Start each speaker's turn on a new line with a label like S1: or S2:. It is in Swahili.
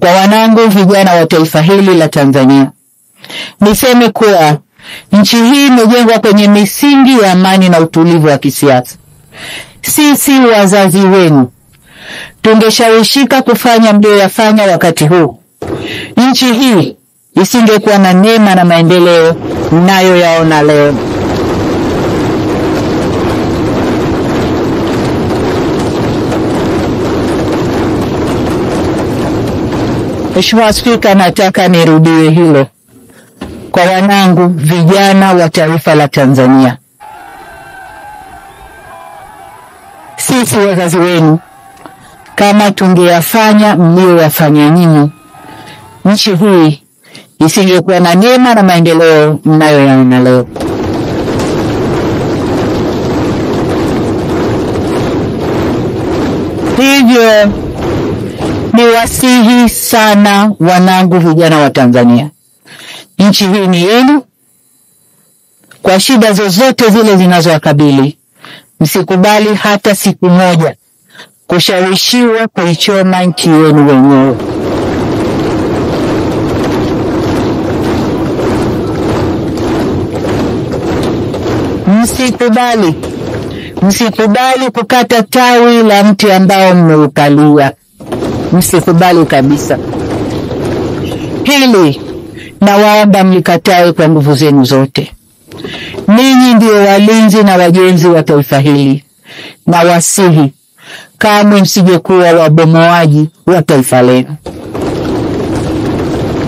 S1: Kwa wanangu vijana wa taifa hili la Tanzania, niseme kuwa nchi hii imejengwa kwenye misingi ya amani na utulivu wa kisiasa. Sisi wazazi wenu tungeshawishika kufanya mlioyafanya wakati huu, nchi hii isingekuwa na neema na maendeleo mnayoyaona leo. Mheshimiwa Spika, nataka nirudie hilo kwa wanangu vijana wa taifa la Tanzania. Sisi wazazi wenu, kama tungeyafanya mlioyafanya nyinyi, nchi hii isingekuwa na neema na maendeleo mnayoyaona leo. Hivyo niwasihi sana wanangu vijana wa Tanzania, nchi hii ni yenu. Kwa shida zozote zile zinazowakabili, msikubali hata siku moja kushawishiwa kuichoma nchi yenu wenyewe. Msikubali, msikubali kukata tawi la mti ambao mmeukalia. Msikubali kabisa hili, nawaomba mlikatae kwa nguvu zenu zote. Ninyi ndio walinzi na wajenzi wa taifa hili, na wasihi kamwe msije kuwa wabomoaji wa taifa lenu.